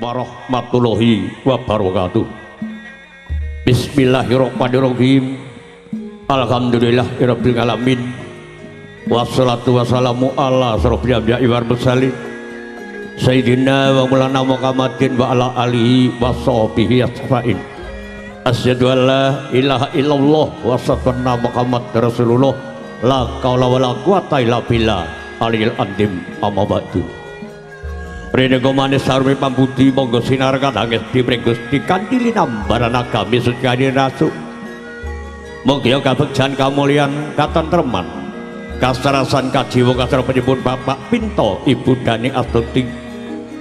Warahmatullahi wabarakatuh. Bismillahirrahmanirrahim. Alhamdulillahirabbil alamin. Wassalatu wassalamu ala asrofil anbiya'i wal mursalin. Sayyidina wa maulana Muhammadin wa ala alihi wa sahbihi ajmain. Asyhadu an la ilaha illallah wa asyhadu anna Muhammad Rasulullah. La qaula wala quwata illa billah aliyil azim. Amma ba'du. Renengga manis sarwi pambudi monggo sinarkan angesti mring Gusti kanthi linambaran agami suci rasuk. Mugia kabegjan kamulyan katentreman kasarasan kajiwa kasara penyebut Bapak Pinto Ibu Dani Astuti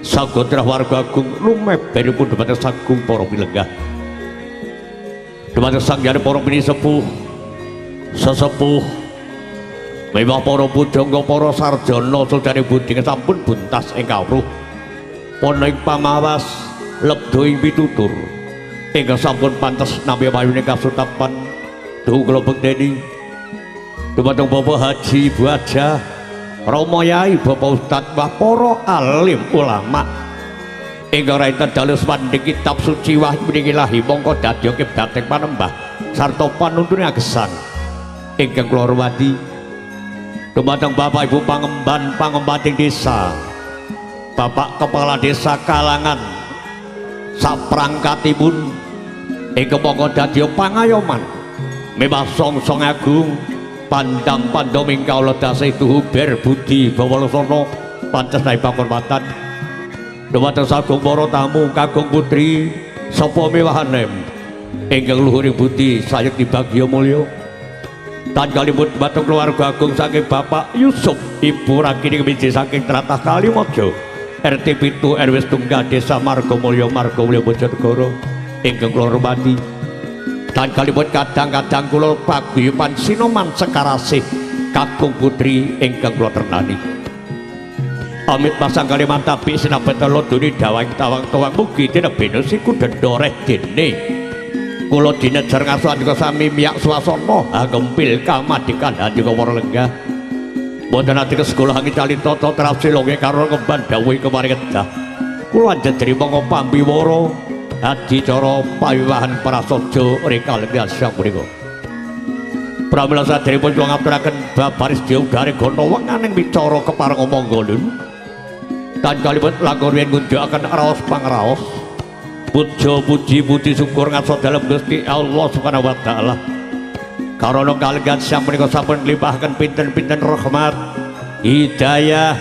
sagotra warga agung lumeberipun dumateng sagung para pilenggah dumateng sang hyang para pinisepuh sesepuh mewah para pujangga para sarjana sujane budi sampun buntas ing kawruh ana ing pamawas lebda ing pitutur ingkang sampun pantes nampi wayune kasutapan duh kula bekteni dumateng Bapak Haji Ibu Hajah Rama Yai Bapak Ustad wah para alim ulama ingkang rainten dalu swanding kitab suci wahyu ilahi mongko dadi kibdating panembah sarta panuntune agesang ingkang kula hormati dumateng Bapak Ibu pangemban pangembating desa Bapak Kepala Desa Kalangan saprangkatipun ingkang mongko dadi pangayoman mewah songsong agung pandang pandoming kawula dasih tuhu ber budi bawa lasana pantes naik pakurmatan dumateng sagung para tamu kakung putri sapa mewahanem ingkang luhuring budi sayekti bagya mulya tan kalipun dumateng keluarga agung saking Bapak Yusuf Ibu Rakini Kemiji saking tlatah Kalimojo RT 7 RW Setunggal Desa Margomulyo Margomulyo Bojonegoro ingkang kula hormati tan kalipun kadang-kadang kula paguyuban Sinoman Sekarasih kakung putri ingkang kula tresnani. Amit pasang kalimat tabi sinabet lodoni dawang tawang tawang mugi tinebene siku dendoreh dene kula dinejar ngaso andika sami miyak swasana agempil kamadikan handika para lenggah boten ati kesekolah angin cali tata trasi longe karo ngemban dawuh kemaring kedah kula anjen mongko pambiwara adicara pawiwahan prasaja rikala siang punika. Pramila saderengipun kula ngaturaken babaris diudare gana wenganing wicara kepareng mangga lun. Tan kalipun langkung riyin ngunjukaken raos pangraos. Puja puji puji syukur ngarsa dalem Gusti Allah Subhanahu wa taala. Karana kalenggan siang punika sampun nglimpahaken pinten-pinten rahmat, hidayah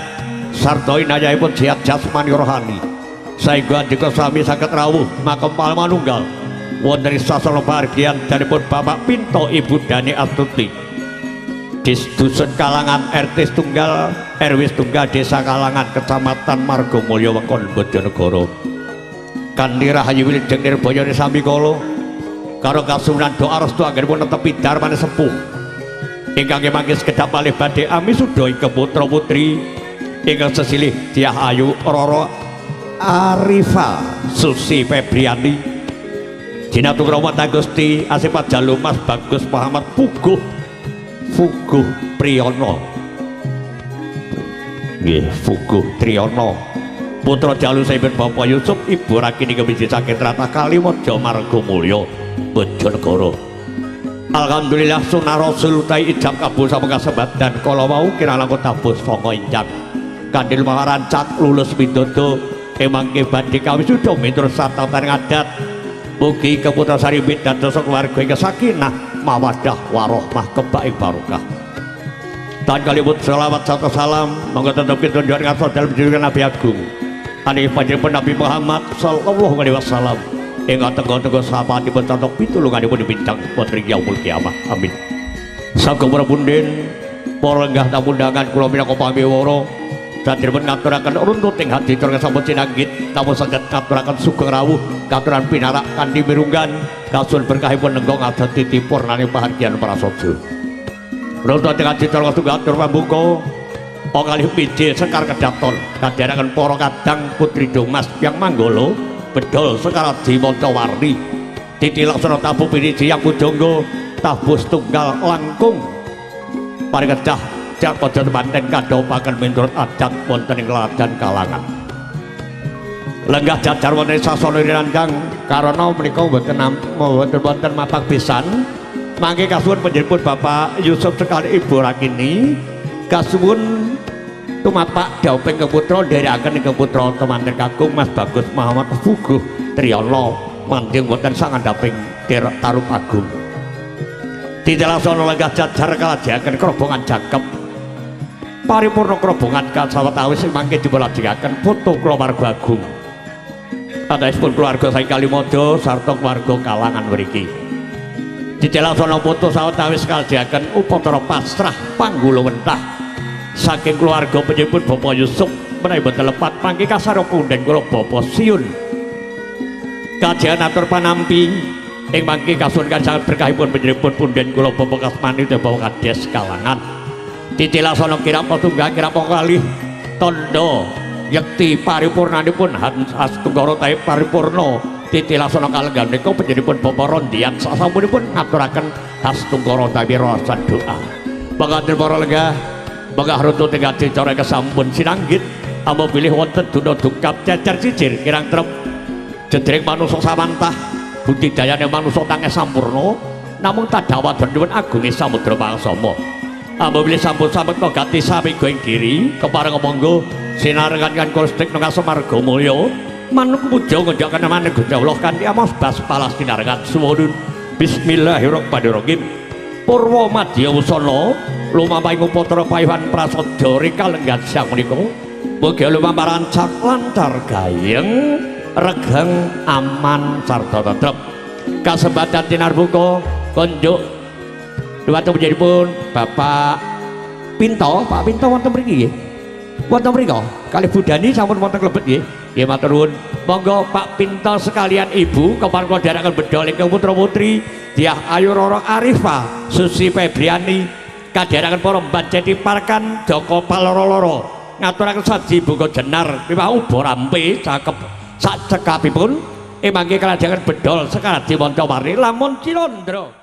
sarta inayahipun sehat jasmani rohani. Saengga andika sami saged rawuh makempal manunggal wonten ing sasana pahargyan danipun Bapak Pinto Ibu Dani Astuti di Dusun Kalangan RT Setunggal RW Setunggal Desa Kalangan Kecamatan Margomulyo Wengkon Bojonegoro kanthi rahayu wilujeng nirbayane sami kala karo kasuwunan doa restu anggenipun netepi dharmane sepuh ingkang mangke sekedhap malih badhe amisuda ing putra putri ingkang sesilih Dyah Ayu Roro Arifa Susi Febriani Jinatu Rahmat Gusti Asipat Jalu Mas Bagus Muhammad Puguh Fuguh Priyono nggih Fuguh Triyono putra jalu saipun Bapak Yusuf Ibu Rakini Kemiji saking tlatah Kalimojo Margomulyo Bojonegoro. Alhamdulillah sunah Rasul utai ijab kabul sampun kasebat kala wau kirang langkung tabuh sanga injang kandhil rancak lulus widodo emangke badhe kawisuda miturut satatan adat mugi keputra sarimbit dados keluarga ingkang sakinah mawaddah warohmah kebak ing barokah. Tan kalipun selawat serta salam monggo tetep kita njuwun ngarsa dalem junjungan Nabi Agung anih panjenengan Nabi Muhammad sallallahu alaihi wasallam ingkang tenggo-tenggo sapaatipun contok pitulunganipun dipincang wonten ing yaumul kiamah. Amin. Sagung para punden para lenggah tamu undangan kula minangka pamiwara saderengipun ngaturaken runtut ing adicara sampun sinanggit namung saged ngaturaken sugeng rawuh katuran pinarak kanthi mirunggan kasuwun berkahipun nenggong adat titipurnaning pahargyan prasaja. Runtut ing adicara setunggal atur pambuka kalih mijil sekar kedaton kadherekaken para kadang putri Domas yang manggala bedol sekar adi mancawarni titi laksana tabuh piniji yang pujangga tabuh setunggal langkung paring kedah jak aja temanten kadhopaken miturut adat wonten ing Ladan Kalangan. Lenggah jajar wonten sasana rinandang karana menika mboten mboten wonten mapak pisan. Mangke kasuwun panjenenganipun Bapak Yusuf sekali Ibu Rakini kasuwun tumapak dhauping putra nderekaken ingkang putra temanten kakung Mas Bagus Muhammad Fuguh Triyono manding wonten sangandhaping Tarup Agung. Titilasana lenggah jajar kalajengaken krobongan jangkep paripurna krobongan kasawetawis ing mangke dipun foto keluarga agung. Antawisipun keluarga saking Kalimojo sarta keluarga Kalangan mriki. Titilasana foto sawetawis kalajengaken upacara pasrah panggulawentah saking keluarga panjenenganipun Bapak Yusuf menawi boten lepat mangke kasaro punden kula Bapak Siun. Kajengan atur panampi ing mangke kasuwun sanget berkahipun panjenenganipun punden kula Bapak Kasmani utawi Bapak Kades Kalangan. Titilasana kirang tunggal kirang kalih tandha yekti paripurnanipun Astungkara tahe paripurna. Titilasana kalenggan menika panjenenganipun Bapak Rondian sasampunipun ngaturaken Astungkara utawi raosan doa. Panganten para lenggah, mangga runtut ing adicara kesampun sinanggit ambo bilih wonten duna dungkap cecer cicir kirang trep jedring manungsa samantah budidayane manungsa tangeh sampurna namung tadawadonipun agunge samudra pangasama. Ambo bilih sampun samekta gati sami ing diri kepareng monggo sinarengan kan kula sedek nang marga mulya manuk puja ngenjokaken maneh Gusti Allah kanthi amos bas palas sinarengan suwun. Bismillahirrahmanirrahim. Purwa madya wusana lumampahing upatra payihan prasaja rika lenggan siang menika mugi lumampah rancak lancar gayeng regeng aman sarta tentrem. Kasempatan tinarbuka konjuk dhumateng panjenenganipun Bapak Pinto. Pak Pinto wonten mriki nggih? Wonten mriko kalih Bu Dani sampun wonten klebet nggih. Nggih matur nuwun. Monggo Pak Pinto sekalian Ibu kepareng kula dherekaken bedol ingkang putra putri Diah Ayu Roro Arifa Susi Febriani kadherekaken para mbaceti parkan Joko Paloro-loro ngaturaken saji bunga jenar miwah uba rampe cakep sak cekapipun ing mangke kalajengaken bedol sekaradi manca warni lamun Cilondra.